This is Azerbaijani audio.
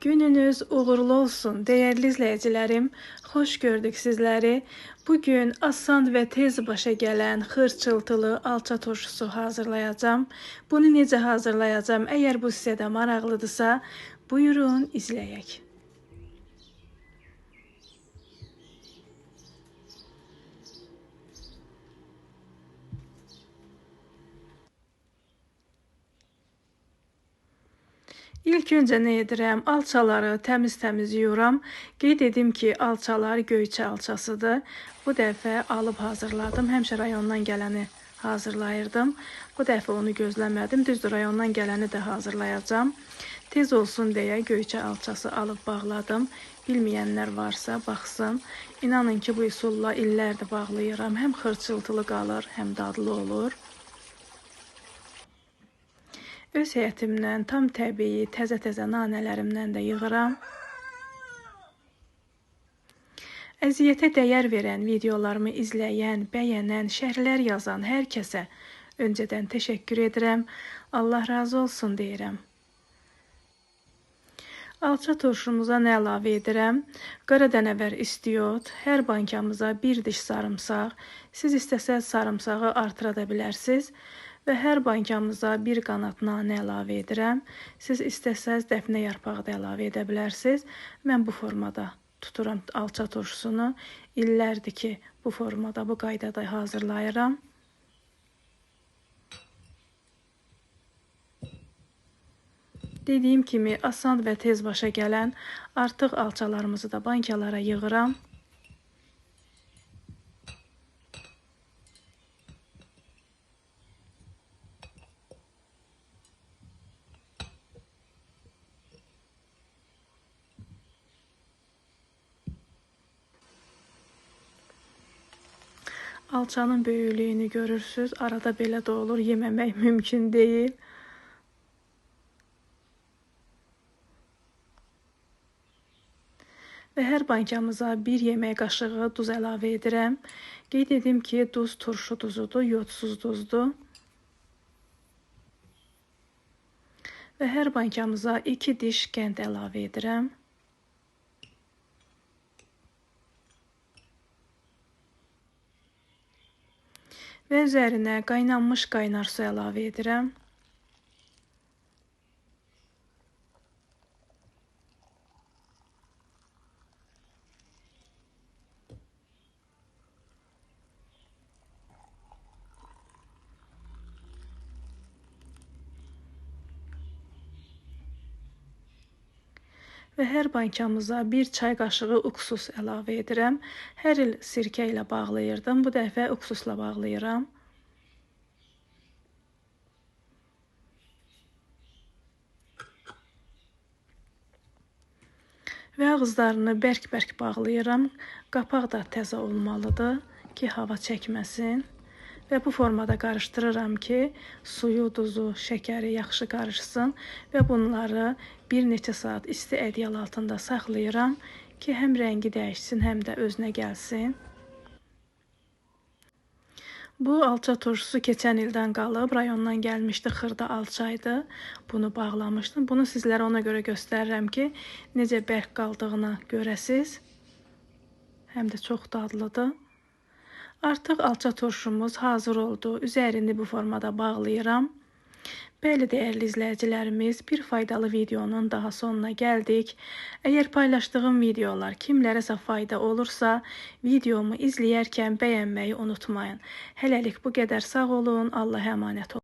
Gününüz uğurlu olsun dəyərli izləyicilərim. Xoş gördük sizləri. Bugün asan və tez başa gələn xırçıltılı alça turşusu hazırlayacağam. Bunu necə hazırlayacağam? Əgər bu sizə də maraqlıdırsa, buyurun izləyək. İlk öncə nə edirəm? Alçaları təmiz-təmiz yuyuram. Qeyd edim ki, alçalar Göyçə alçasıdır. Bu dəfə alıb hazırladım. Həmişə rayondan gələni hazırlayırdım. Bu dəfə onu gözləmədim. Düzdür, rayondan gələni də hazırlayacağam. Tez olsun deyə Göyçə alçası alıb bağladım. Bilməyənlər varsa baxsın. İnanın ki, bu üsulla illərdir bağlayıram. Həm xırçıltılı qalır, həm dadlı olur. Öz həyətimdən tam təbii, təzə-təzə nanələrimdən də yığıram. Əziyyətə dəyər verən, videolarımı izləyən, bəyənən, şərhlər yazan hər kəsə öncədən təşəkkür edirəm. Allah razı olsun deyirəm. Alça turşumuza nə əlavə edirəm? Qara dənəvər istiot, hər bankamıza bir diş sarımsaq. Siz istəsəz sarımsağı artıra da bilərsiniz. Və hər bankamıza bir qanat nanə əlavə edirəm. Siz istəsəz dəfnə yarpağı da əlavə edə bilərsiniz. Mən bu formada tuturam alça turşusunu. İllərdir ki, bu formada, bu qaydada hazırlayıram. Dediyim kimi, asan və tez başa gələn artıq alçalarımızı da bankalara yığıram. Alçanın böyüklüyünü görürsünüz. Arada belə də olur, yeməmək mümkün deyil. Və hər bankamıza bir yemək qaşığı duz əlavə edirəm. Qeyd edim ki, duz turşu duzudur, yodsuz duzdur. Və hər bankamıza 2 diş qənd əlavə edirəm. Və üzərinə qaynanmış qaynar su əlavə edirəm. Və hər bankamıza bir çay qaşığı uksus əlavə edirəm. Hər il sirkə ilə bağlayırdım. Bu dəfə uksusla bağlayıram. Və ağızlarını bərk-bərk bağlayıram. Qapaq da təzə olmalıdır ki, hava çəkməsin. Və bu formada qarışdırıram ki, suyu, duzu, şəkəri yaxşı qarışsın və bunları bir neçə saat isti ədyal altında saxlayıram ki, həm rəngi dəyişsin, həm də özünə gəlsin. Bu alça turşusu keçən ildən qalıb, rayondan gəlmişdi, xırda alçaydı. Bunu bağlamışdım. Bunu sizlərə ona görə göstərirəm ki, necə bərk qaldığını görəsiz. Həm də çox dadlıdır. Artıq alça turşumuz hazır oldu. Üzərini bu formada bağlayıram. Bəli, dəyərli izləyicilərimiz, bir faydalı videonun daha sonuna gəldik. Əgər paylaşdığım videolar kimlərəsə fayda olursa, videomu izləyərkən bəyənməyi unutmayın. Hələlik bu qədər, sağ olun, Allah'a əmanət olun.